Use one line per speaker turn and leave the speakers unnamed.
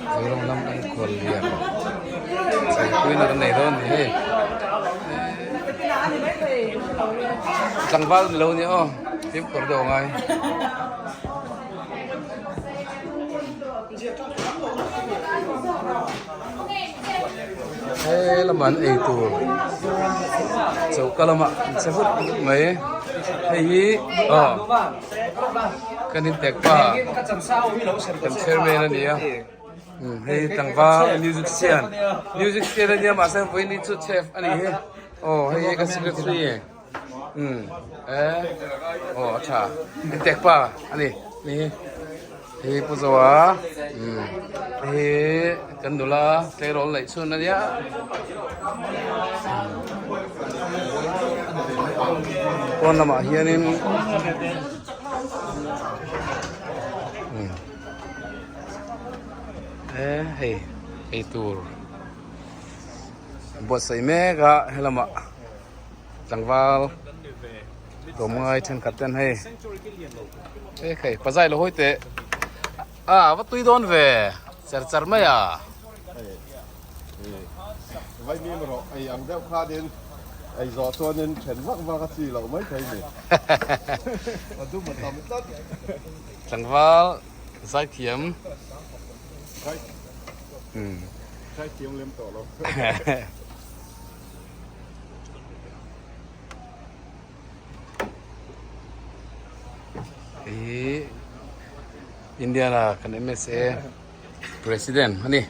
Mizoram lam an khual lian cheipuina kan nei dawn a ni hei tlangval ni lo nia aw fimkhur deuh a ngai. He lamah an ei tur choka lamah an che vut vut mai hei hi aw kan intek pa kan chairman a ni a hei tlangval musician musician a nia mahse vawiin hi chu chef a ni hi aw hei hi kan secretary umm eh aw a tha intek pa a ni ni hi. Hei Pu Zoa umm hei kan nula tleirawl neih chhun a nia pawn lamah hianin umm e hei eitur buatsaih mek a helamah tlangval. Tlawmngai thenkhat ten hei e khai pazai lo hawi teh a va tui dawn ve char char mai a.
Vai mim rawh ei ang deuh khanin ei zawh chuanin then vak vak a chi loh mai thei ni. A dum a tam tlat.
Tlangval zaithiam.
Zaithiam lem tawh lo.
Hei Indiana kan MSA President a ni.